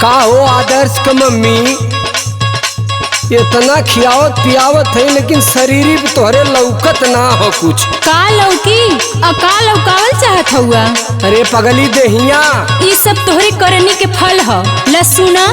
का हो आदर्श क मम्मी, इतना खियावत पियावत है लेकिन शरीर पे तोहरे लौकत ना हो कुछ। का लौकी आ का लौकावल चाहत हउआ? अरे पगली देहिया, ई सब तोहरे करनी के फल ह। लसुना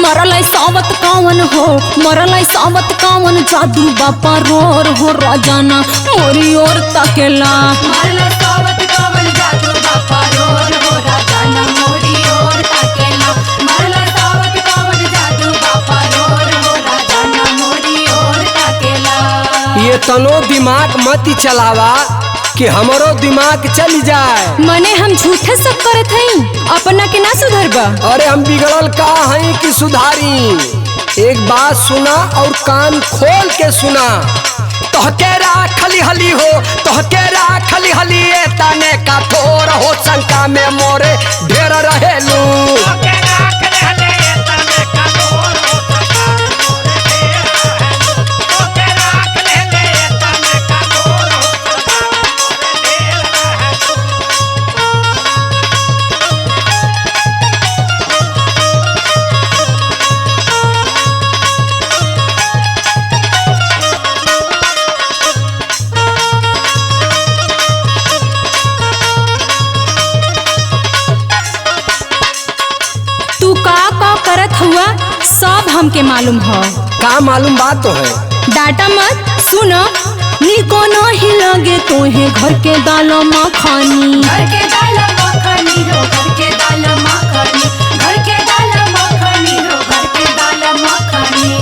मरल सावत कावन हो, मरल सावत कावन जादू बापा रोर हो राजाना मोरी ओर तकेला। मरल सावत कवन जादू बापा रोर हो राजाना मोरी ओर ताकेला। मरल सावत कवन जादू बापा रोर हो राजाना मोरी ओर ताकेला। ये तनो दिमाग मत ही चलावा कि हमरो दिमाग चल जाए। मने हम झूठे सब करत हई, अपना के ना सुधरबा। अरे हम बिगड़ल का हई कि सुधारी? एक बात सुना और कान खोल के सुना। तोहके राखली हली हो, तोहके राखली हली ए तने का थोर हो, शंका में मोरे ढेर रहेलू। तू का का करत हुआ सब हमके मालूम ह। का मालूम बात तो है? डाटा मत सुनो, निको नहीं लगे तोहे घर के दाल मखानी। घर के दाल मखनी हो, घर के दाल मखनी, घर के दाल मखनी हो, घर के दाल मखनी।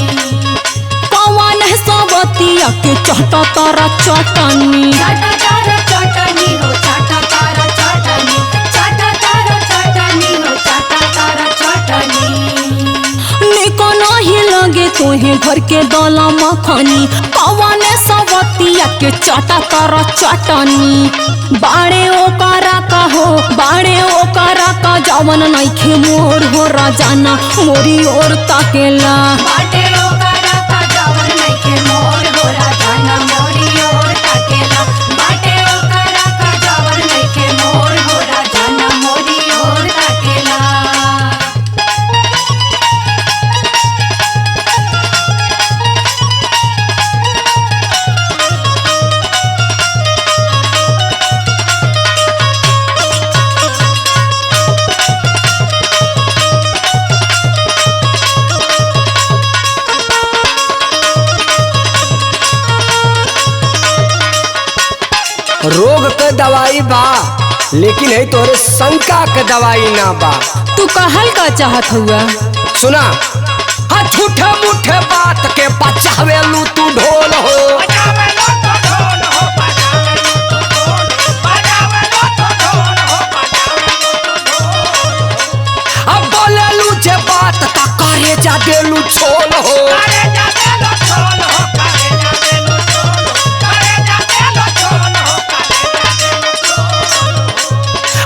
कौन है सवतिया के चहटा तारा चटनी। चाटा तारा चटनी हो, चाटा तारा चटनी, चाटा तारा चटनी हो, चाटा तारा चटनी। निको नहीं लगे तोहे घर के दाल मखानी, कौन है सवतिया के चटा तारा चटनी। बाड़े ओकरा का हो, बाड़े ओकरा का जावन नइखे मोर हो राजाना मोरी ओर ताकेला। बाटे ओकरा का जावन नइखे मोर हो राजाना मोरी ओर ताकेला। बाटे ओकरा का जावन नइखे मोर हो राजाना मोरी ओर ताकेला। रोग के दवाई बा लेकिन है तोहरे शंका के दवाई ना बा। तू कहल का चाहत हुआ? सुना, हाँ झूठे मूठे बात के बचावेलू तू ढोल हो। अब बोलेलू जे बात ता करे जा देलू छोल हो।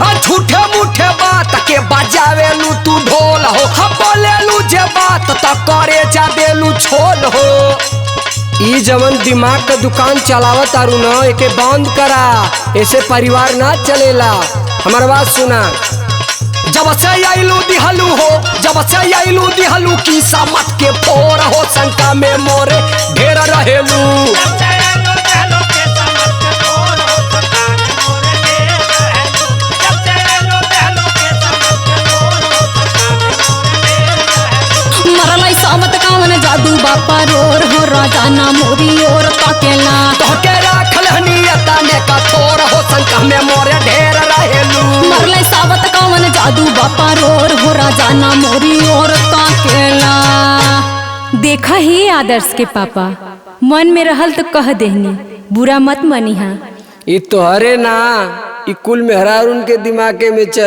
आ झूठे मूठे बात के बजावेलू तू ढोल हो। हाँ बोलेलू जे बात ता करे जा देलू छोल हो। ई जवन दिमाग के दुकान चलावत आरू न, एके बंद करा, ऐसे परिवार ना चलेला। हमार बात सुना, जब से आइलू दिहलू हो, जब से आइलू दिहलू की समत के फोर हो, शंका में मोरे ढेर रहेलू। मरल सावत कावन जादू बापा रोर हो राजाना मोरी ओर ताकेला। तोहके राखल हनियता ने का थोर हो, शंका में मोरे ढेर रहेलू। मरल सावत कावन जादू बापा रोर हो राजाना मोरी ओर ताकेला। देखा ही आदर्श के पापा, मन में रहल तो कह देहनी, बुरा मत मनिहा। ई तोहरे ना, ई कुल मेहरारून के दिमागे में चल।